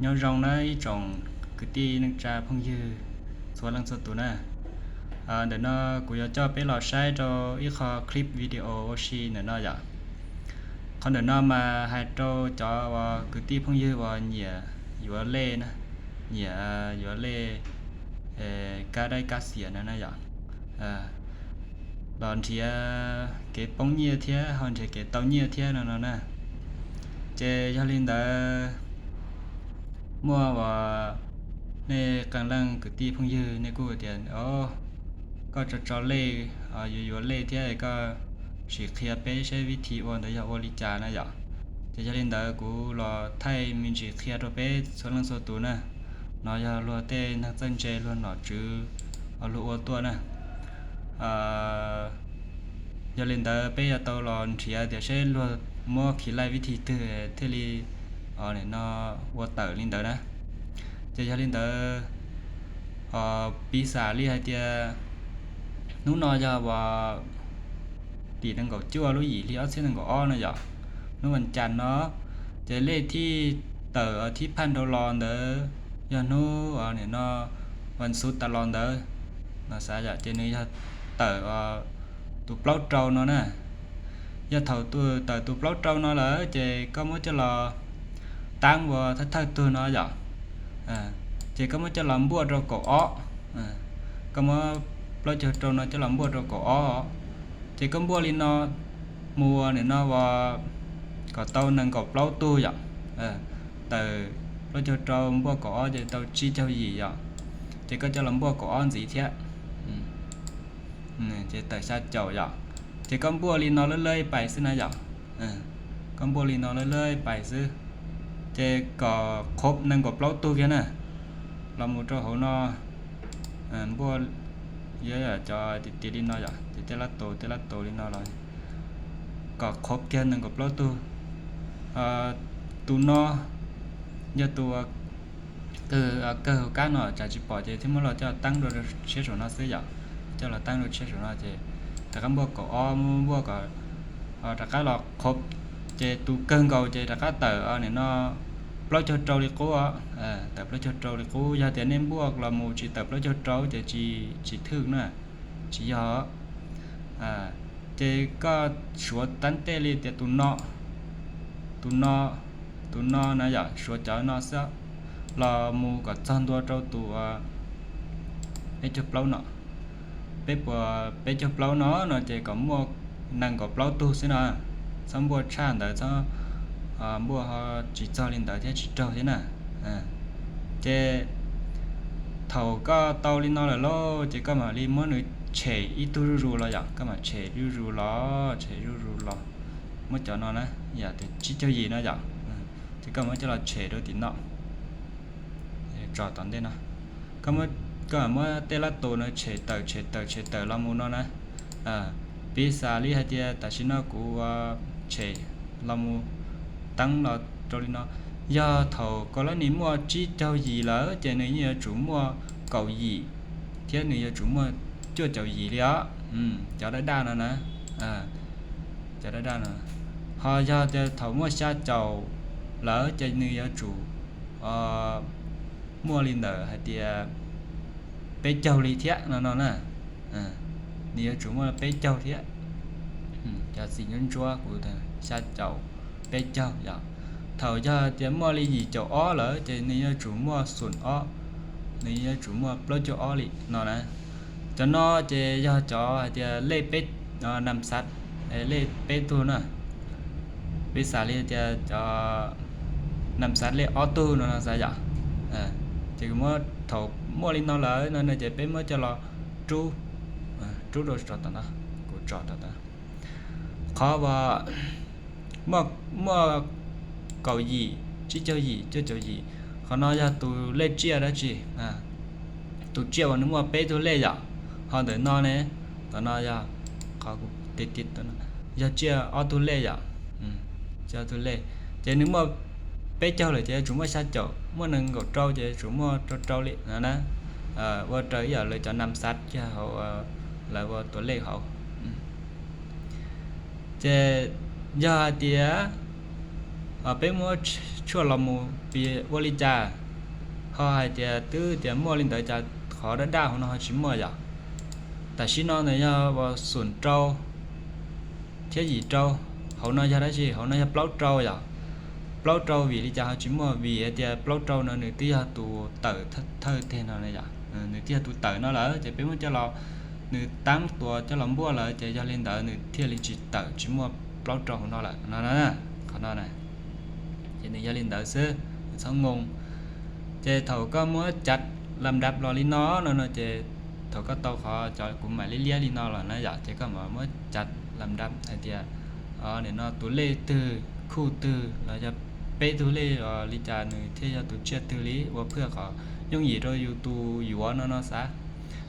Nyob zoo na ib tsoom kwv tij neej tsa phooj ywg txhua leej txhua tus na. Ntawm no kuv yuav coj peb los saib rau ib qho clip video ua si ntawm no yom. Qhov ntawm no mas hais rau cov uas kwv tij phooj ywg uas nyiam yuav lej na, nyiam yuav lej kab daib kab xiam no na yom. Los nrhiav kev poob nyiaj thiab ho nrhiav kev tau nyiaj thiab no no na. Ces yog li ntawd, muaj uas nej qee leej kwv tij phooj ywg nej kuj tias, o, koj tso tso lej, yuav yuav lej thiab koj sim qhia peb seb vib thi ua ntawd yog ua li cas na yom. Ces yog li ntawd kuv los thaij me ntsis qhia rau peb txhua leej txhua tus na. No yog luag tej neeg txawj ntse luag nom tswv luag ua tuaj na. Yog li ntawd peb yuav tau los nrhiav tias seb luag muab khi laij vib thi twg thiaj li, o, nim no ua tawm li ntawd na. Ces yog li ntawd, piv xam li hais tias hnub no yog uas tim nees nkaum cuaj lub yim hli ob txhiab nees nkaum ob no yom, hnub vas cas no, ces lej thib tawm thib phaj rau los ntawd yog hnub nim no vas xuv tas los ntawd no xav yom, ces nws yog tawm tus plaub rau no na. Yog thaum tawm tus plaub rau no lawm ces koj muab coj los taab ua thawj thawj tug no yom. Ces koj muab coj los npuaj rau kaum ob, koj muab plaub caug rau no coj los npuaj rau kaum ob, ces koj npuaj li no mus nim no uas kom tau nees nkaum plaub tug yom. Tawm plaub caug rau npuaj kaum ob ces tau tsib caug yim yom. Ces koj coj los npuaj kaum ob ntxiv thiab, ces tawm xya caum yom. Ces koj npuaj li no lawb lawb pais xwb na yom. Koj npuaj li no lawb lawb pais xwb, ces kom qhuav nees nkaum plaub tug kiag na, los mus rau hauv no. Npuaj, yuav cov tiag tiag li no yom, ces tej lab tus tej lab tus li no los kom qhuav kiag nees nkaum plaub tug. Tus no yog tus kawg hauv kab no tsam tsis pom ces thiaj muab los coj taab dua rau siab saum no xwb yom. Coj los taab dua siab saum no ces rov qab npuaj kaum ob, muab npuaj kom rov qab los qhuav, ces tus kawg nkaus ces rov qab tawm nim no plaub caug rau li qub. Tawm plaub caug rau li qub, yog tias nej npuaj los mus tsis tawm plaub caug rau ces tsis thwj na, tsis yog. Ces koj suav taab tej li tias tus no, tus no, tus no na yom, suav cov no xwb los mus kom txog ntua rau tus peb caug plaub no. Peb puas peb caug plaub no no ces kom muaj nees nkaum plaub tug xwb na. Txhob npuaj tshaj ntawd, txhob npuaj ho tsis txog li ntawd thiab tsis raug thiab na. Ces thaum koj tau li no lawm lauj ces koj mam li muab nws tshem ib tug zuj zus los yom, koj mam tshem zuj zus los, tshem zuj zus los, muab cov no na, yam tias tsib caug yim no yom, ces koj muab coj los tshem rau tim no, tso tom ntej no. Koj muab tej lab tus no tshem tawm tshem tawm tshem tawm los mus no na. Piv xam li hais tias tam sim no kuv tshem los mus, taab los rau li no. Yog thaum koj lab nis muaj tsib caug yim lawm ces nws yeej yuav tsum muaj kaum yim thiab nws yuav tsum muaj cuaj caum yim li os. Cov daj daj no na, cov daj daj no. Ho yog tias thaum muaj xya caum lawm ces nws yuav tsum muaj li ntawm hais tias peb caug li thiab no no na. Nws yuav tsum muaj peb caug thiab. Cov txiv ntsuab ntsuab kuv xya caum, peb caug yom. Thaum yog tias muaj li yim caum ob lawm ces nws yuav tsum muaj xoom ob, nws yuav tsum muaj plaub caug ob li no na. Cov no ces yog cov hais tias lej peb, nam xav, lej peb tug na. Piv xam li tias cov nam xav lej ob tug no no xav yom. Ces kuv muab thaum muaj li no lawm no no ces peb muab coj los rub, rub rau tso tom no, kuv tso tom no. Qhov uas muaj kaum yim, tsib caug yim, cuaj caum yim, qhov no yog tus lej tsiaj dab tsi? Tus tsiaj uas nws muaj peb tug lej yom. Ho ntawm no ne, tom no yog, qhov kuv ti ti, yog tsiaj ob tug lej yom. Tsiaj ob tug lej, ces nws muaj peb caug lawm ces yuav tsum muaj xya caum, muaj nees nkaum rau ces yuav tsum muaj rau rau li no na. Ua raws ib yam lawv cov nam xav kiag hauv, lawv ua tus lej hauv. Ces yog hais tias Peb muab tshuaj los mus piv ua li cas ho hais tias twb tias muaj li ntawd, cas qhov daj daj hauv no ho tsis muaj yom? Tam sim no ntawd yog uas xoom rau thiab yim rau. Hauv no yog dab tsi? Hauv no yog plaub rau yom. Plaub rau vim li cas ho tsis muaj? Vim hais tias plaub rau no nws twb yog tus tawm thawj teg no yom, nws twb yog tus tawm no lawm ces peb muab coj los, nws tab tua coj los npuaj lawm ces yog li ntawd nws thiaj li tsis tawm, tsis muaj plaub rau hauv no lawm no. Qhov no na, ces nws yog li ntawd xwb, nws txhob ngoo. Ces thaum koj muab cav las dab los li no no no ces thaum koj tau qhov cov kuv mam li liab li no los na yom, ces koj mam muab cav las dab hais tias nim no tus lej twg, khuj twg los yog peb tug lej li cas nws thiaj yog tus tsiaj twg li, ua phwj qhov yooj yim rau yus tus yuav no no xav,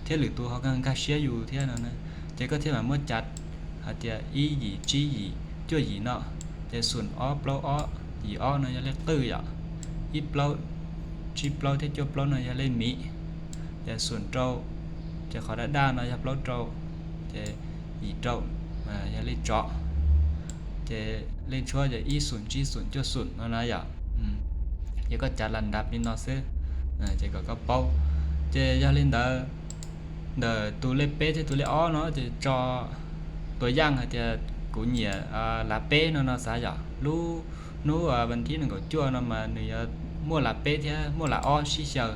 thiab lwm tus ho nkag siab yus thiab no. Ces koj thiaj mam muab cav hais tias ib yim, tsib yim, cuaj yim no, ces xoom ob plaub ob, yim ob no yog lej qwj yom, ib plaub, tsib plaub thiab cuaj plaub no yog lej miv, ces xoom rau, ces qhov daj daj no yog plaub rau, ces yim rau yog lej tsov, ces lej tshuab ces ib xoom, tsib xoom, cuaj xoom no na yom. Ces koj cav las dab li no xwb, ces kom koj paub. Ces yog li ntawd, ntawm tus lej peb thiab tus lej ob no ces tso tua yaj hais tias kuv nyiam lav peb no no xav yom. Lub hnub vas thib nees nkaum cuaj no mas nws yuav muaj lav peb thiab muaj lav ob sib xyaw.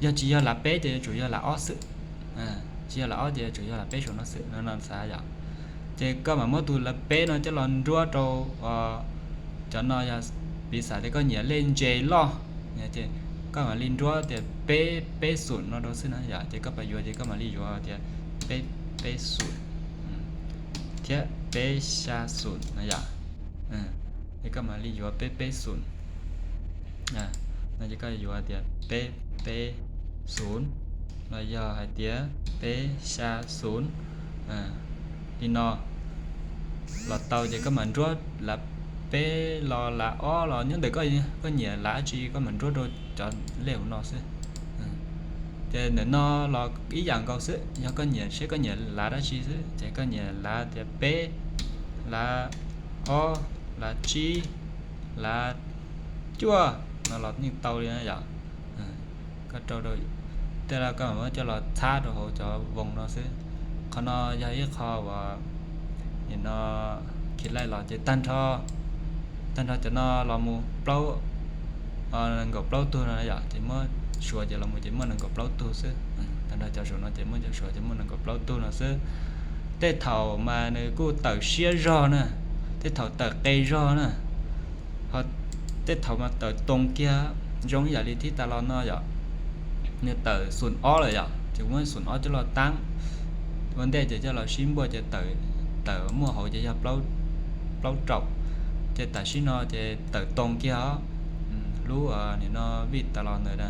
Yog tsis yog lav peb ces yuav tsum yog lav ob xwb, tsis yog lav ob ces yuav tsum yog lav peb saum no xwb no no xav yom. Ces koj mam muab tus lav peb no coj los nruab rau cov no yog, piv xam tias koj nyiam lej ntses loj, ces koj mam li nruab tias peb peb xoom no rau xwb na yom. Ces koj pab yuav ces koj mam li yuav tias peb peb xoom thiab peb xya xoom na yom. Ces koj mam li yuav peb peb xoom no, ces koj yuav tias peb peb xoom los yog hais tias peb xya xoom li no los tau. Ces koj mam nruab lav peb los lav ob los nyob ntawm koj, koj nyiam lav tsi koj mam nruab rau cov lej hauv no xwb. Ces ntawm no los ib yam nkaus xwb, yog koj nyiam seb koj nyiam lav dab tsi xwb, ces koj nyiam lav tias peb, lav ob, lav tsib, lav cuaj no los yeej tau li na yom. Koj rau, tej laj koj mam muab coj los txhab rau hauv cov voos no xwb. Qhov no yog ib qho uas nim no khiv laij los ces tag nrho, tag nrho cov no los mus plaub, nees nkaum plaub tug no yom. Ces muab suav ces los mus ces muaj nees nkaum plaub tug xwb. Tag nrho cov saum no ces muab cov suav ces muaj nees nkaum plaub tug no xwb. Tej thaum mas nws kuj tawm siab zog na, tej thaum tawm qe zog na, ho tej thaum mas tawm toos kiag zoo ib yam li thib tas los no yom. Nws tawm xoom ob lawm yom, ces muab xoom ob coj los taab ua ntej ces coj los sib npuaj ces tawm muaj hauv ces yog plaub rau. Ces tam sim no ces tawm toos kiag os. Lub nim no vij tas los ntawd,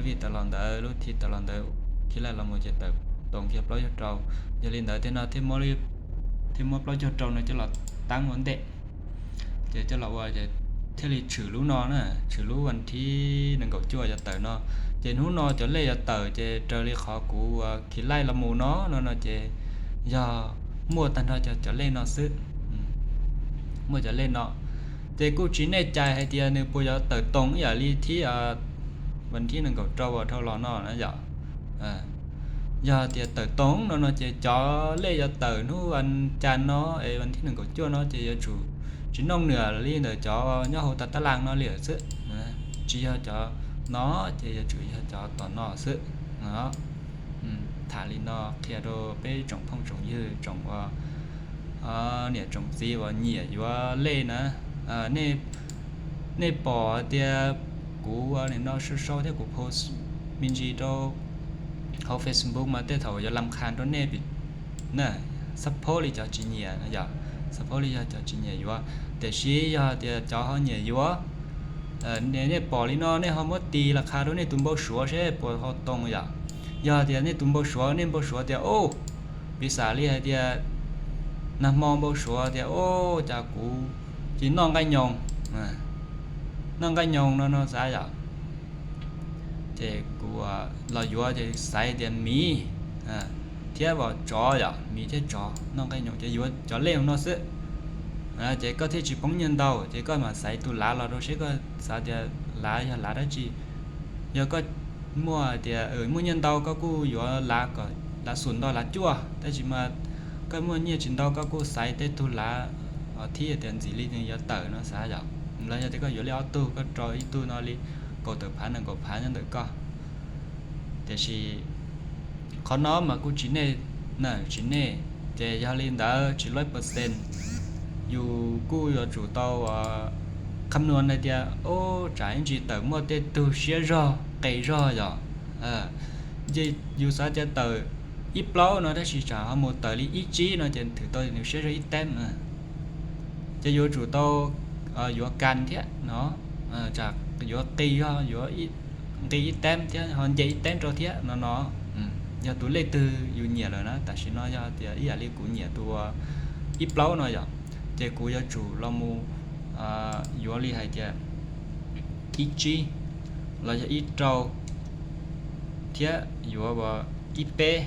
vij tas los ntawd, lub thib tas los ntawd, khiv laij los mus ces tawm toos kiag plaub caug rau. Yog li ntawd tej no thiaj muab plaub caug rau no coj los taab ua ntej. Ces coj los ua ces thiaj li tshwm lub no na, tshwm lub vas thib nees nkaum cuaj yuav tawm no. Ces hnub no cov lej yuav tawm ces raws li qhov kuv khiv laij los mus no no no ces yog muaj tag nrho cov lej no xwb. Muaj cov lej no, ces kuj tsis nej cai hais tias nws puas yuav tawm toos ib yam li thib, vas thib nees nkaum rau uas dhau los no na yom. Yog tias tawm toos no no ces cov lej yuav tawm hnub vas cas no es vas thib nees nkaum cuaj no ces yuav tsum tsis nooj nws li ntawm cov nyob hauv tas tab laj no li lawm xwb. Tsis yog cov no ces yuav tsum yog cov tom no xwb. Tham li no qhia rau peb tsoom phooj tsoom ywg, tsoom niam tsoom txiv uas nyiam yuav lej na, nej pom tias kuv nim no sau sau thiab kuv post me ntsis rau hauv Facebook mas tej thaum yuav lam khas rau nej na, xab phob li cov tsis nyiam yom, xab phob li yog cov tsis nyiam yuav. Tiam sis yog tias cov ho nyiam yuav, nej pom li no nej ho muab tis lam khas rau nej tus npau suav seb puas ho toos yom. Yog tias nej tus npau suav, nej npau suav tias, o, piv xam li hais tias nag hmo npau suav tias, o, cas kuv cia noj nqaij nyoos, noj nqaij nyoos no no xav yom. Ces kuv los yuav ces xaiv tias miv thiab tsov yom, miv thiab tsov noj nqaij nyoos ces yuav cov lej no xwb. Ces koj thiaj tsis poob nyiaj ntau, ces koj mam xaiv tus lav los rau seb koj xav tias lav yog lav dab tsi. Yog koj muaj tias muaj nyiaj ntau koj kuj yuav lav kom lav xum ntau lav cuaj, tab sis mas koj muaj nyiaj tsis ntau koj kuj xaiv tej tug lav thib tias ntxim li nws yuav tawm no xav yom. Los yog tias koj yuav li ob tug koj rau ib tug no li kaum tawm phav nees nkaum phav nyob ntawm koj. Tiam sis qhov no mas kuj tsis nej, na tsis nej, ces yog li ntawd tsis laib percent, yus kuj yuav tsum tau qham nuas hais tias, o, tsam ib ntsis tawm muaj tej tug siab zog qis zog yom. Ces yus xav tias tawm ib plaub no tab sis tsam ho mus tawm li ib tsib no ces thwm tau nws siab zog ib teeb. Ces yuav tsum tau yuav kas thiab no, tsam yuav qis zog yuav nqis ib teeb thiab ho nce ib teeb rau thiab no no. Yog tus lej twg yus nyiam lawm na, tam sim no yog tias ib yam li kuv nyiam tus ib plaub no yom, ces kuv yuav tsum los mus yuav li hais tias ib tsib los yog ib rau thiab yuav ib peb.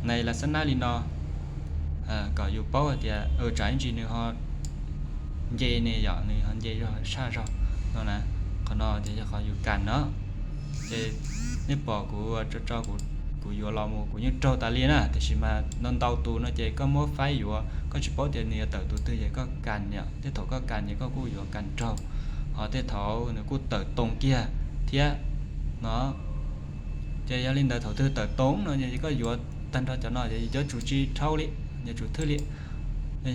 Nais las xab nab li no kom yus paub hais tias tsam ib ntsis nws ho nce ne yom, nws ho nce zog tshaj zog no na. Qhov no ces yog qhov yus kas no. Ces nej pom kuv tso tso, kuv yuav los mus kuv yeej raug tas li na, tiam sis mas ntau ntau tus no ces koj muab faib yuav koj tsis paub tias nws yuav tawm tus twg ces koj kas yom, tej thaum koj kas ces koj kuj yuav kas raug, ho tej thaum nws kuj tawm toos kiag thiab no. Ces yog li ntawd thaum twg tawm toos no ces koj yuav tag nrho cov no ces yuav tsum tsis dhau li, yuav tsum thwj li.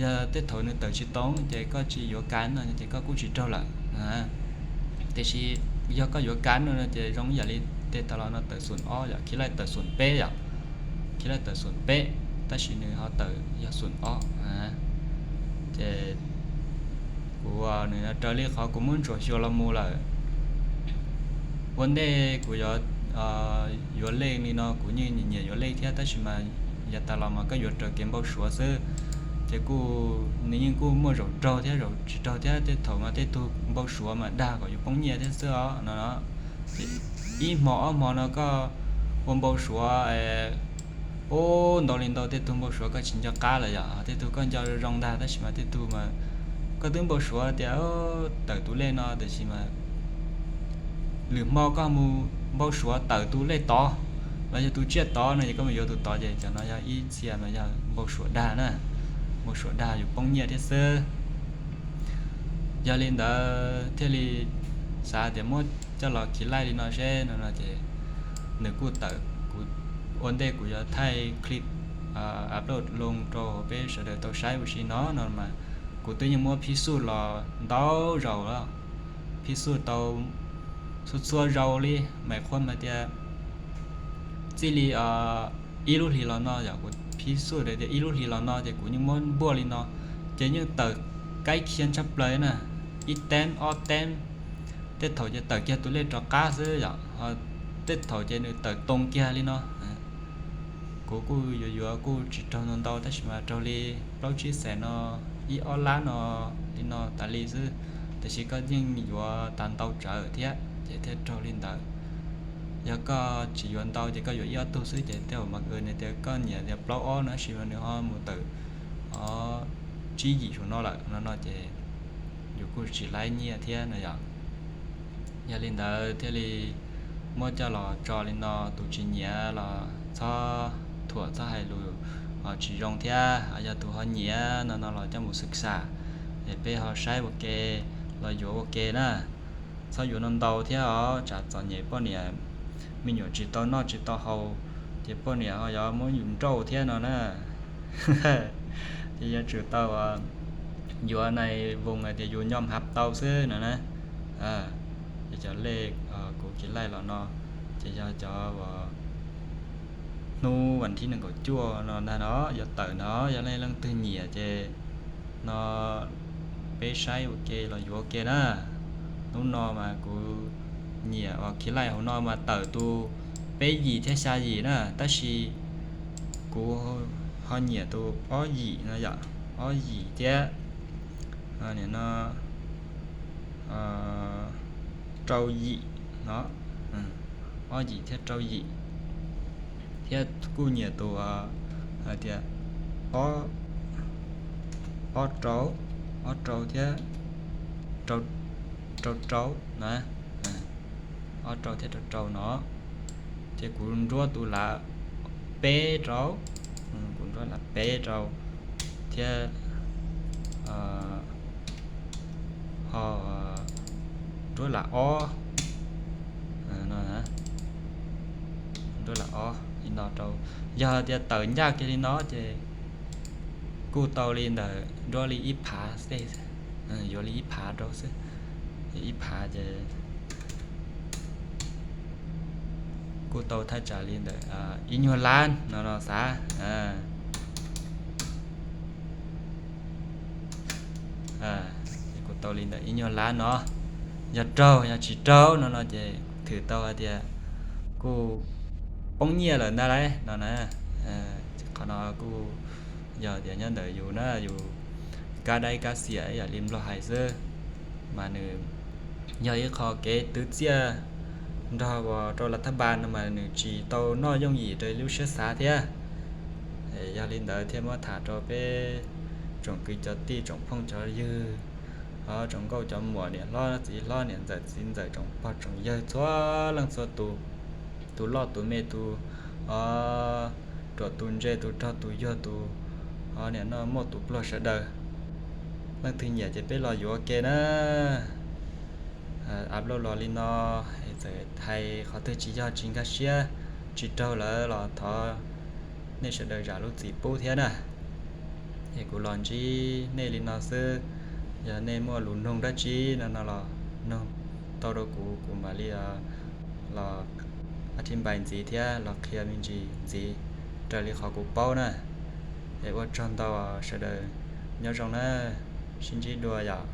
Yog tej thaum nws tawm tsis toos ces koj tsis yuav kas no ces koj kuj tsis raug lawm. Tiam sis yog koj yuav kas no ces zoo ib yam li tej tas los no tawm xum ob yom, khiv laij tawm xum peb yom, khiv laij tawm xum peb, tab sis nws ho tawm yog xum ob. Ces kuv nws raws li qhov kuv muab ntsuam xyuas los mus lawm. Ua ntej kuv yuav yuav lej li no kuv yeej nyiam yuav lej thiab, tab sis mas yav tas los mas koj yuav raws kev npau suav xwb. Ces kuj nws yeej kuj muaj zaum raug thiab zaum tsis raug thiab, tej thaum mas tej tug npau suav mas dag kom yus poob nyiaj thiab xwb os no. Ib hmo ob hmo no koj ua npau suav ub ntau li ntau, tej tug npau suav koj tsis nco qab lawm yom, tej tug koj nco zoo ntag, tab sis mas tej tug mas koj twb npau suav tias tawm tus lej no, tiam sis mas lwm hmo koj mus npau suav tawm tus lej tod los yog tus tsiaj tod no ces koj mus yuav tus tod, ces cov no yog ib txhia mas yog npau suav dag na, npau suav dag yus poob nyiaj thiab xwb. Yog li ntawd thiaj li xav tias muab coj los khiv laij li no seb no no ces nws kuj tawm. Kuv ua ntej kuv yuav thaij clip upload loo rau peb sawv daws tau saib ua si no no mas kuv twb yeej muab phib xuj los ntau zaus lawm, phib xuj tau txhua txhua zaus li, mais qhuam hais tias txij li ib lub hlis los no yom, kuv phib xuj tias ib lub hlis los no ces kuv yeej muab npuaj li no, ces yeej tawm kaib khiab tshaj plaws na, ib teeb ob teeb, tej thaum ces tawm kiag tus lej rov qab xwb yom, ho tej thaum ces nws tawm toos kiag li no. Kuv kuj yuav yuav kuj tsis raug ntau ntau, tab sis mas raug li plaub tsib xees no, ib ob lab no li no tas li xwb, tiam sis koj yeej yuav tas ntau tsawv thiab ces thiaj raug li ntawd. Yog koj tsis yuav ntau ces koj yuav ib ob tug xwb ces tej zaum mas nws tias koj nyiam tias plaub ob no, tab sis mas nws ho mus tawm tsib yim saum no lawm no no ces yus kuj tsis laib nyiaj thiab no yom. Yog li ntawd thiaj li muab coj los tso li no, tus tsis nyiam los txhob thuam txhob hais lus tsis zoo thiab, yog tus ho nyiam no no los coj mus xwm xam, es peb ho saib ua ke los yuav ua ke na. Txhob yuav no ntau thiab os, tsam txom nyem poj niam me nyuam tsis tau noj tsis tau haus, ces poj niam ho yuav muab yus nrauj thiab no na. Ces yuav tsum tau yuav nais voos hais tias yus nyo hav tau xwb no na. Ces cov lej kuv khiv laij los no ces yog cov hnub vas thib nees nkaum cuaj no ntag no yuav tawm no, yog leej leej twg nyiam ces no peb saib ua ke los yuav ua ke na. Hnub no mas kuv nyiam uas khiv laij hauv no mas tawm tus peb yim thiab xya yim na, tab sis kuv ho nyiam tus ob yim no yom, ob yim thiab no rau yim no, ob yim thiab rau yim, thiab kuj nyiam tus hais tias ob ob rau, ob rau thiab rau rau no, ob rau thiab rau rau no, ces kuv nruab tus lav peb rau, kuv nruab lav peb rau thiab ho nruab lav ob, nruab lav ob li no rau. Yog tias tawm ncaj kiag li no ces kuj tau li ntawm nruab li ib phav xwb, yuav li ib phav rau xwb, ib phav ces kuj tau thaj tsam li ntawm ib nyuag lab no no xav. Kuj tau li ntawm ib nyuag lab no. Yog raug, yog tsis raug no no ces thwm tau hais tias kuj poob nyiaj lawm ntag lauj no na. Qhov no kuj yog tias nyob ntawm yus na, yus kab daib kab xiam ib yam li Nplog hais xwb, mas nws yog ib qho kev twv txiaj nrog uas rau lav thab npas no mas nws tsis tau noj yooj yim raws lub siab xav thiab. Yog li ntawd thiaj muab tham rau peb tsoom kwv cov tij, tsoom phooj cov ywg, tsoom nkauj cov muam, niam hlob txiv hlob, niam ntxawm txiv ntxawm, tsoom pog tsoom yawg txhua leej txhua tus, tus loj tus me, tus ruam tus ntse, tus rog tus yuag, tus niam noj muaj tus pluag, sawv daws leej twg nyiam ces peb los yuav ua ke na. Upload los li no, txawm hais qhov twg tsis yog tsis nkag siab tsis raug lawm los thov nej sawv daws zam lub txim pub thiab na. Es kuv los ntsib nej li no xwb, yog nej muaj lus noog dab tsi no no los noog tau rau kuv, kuv mam li los a thi npais ntxiv thiab los qhia me ntsis ntxiv raws li qhov kuv paub na. Es ua tsaug ntau, sawv daws nyob zoo na, sib ntsib dua yom.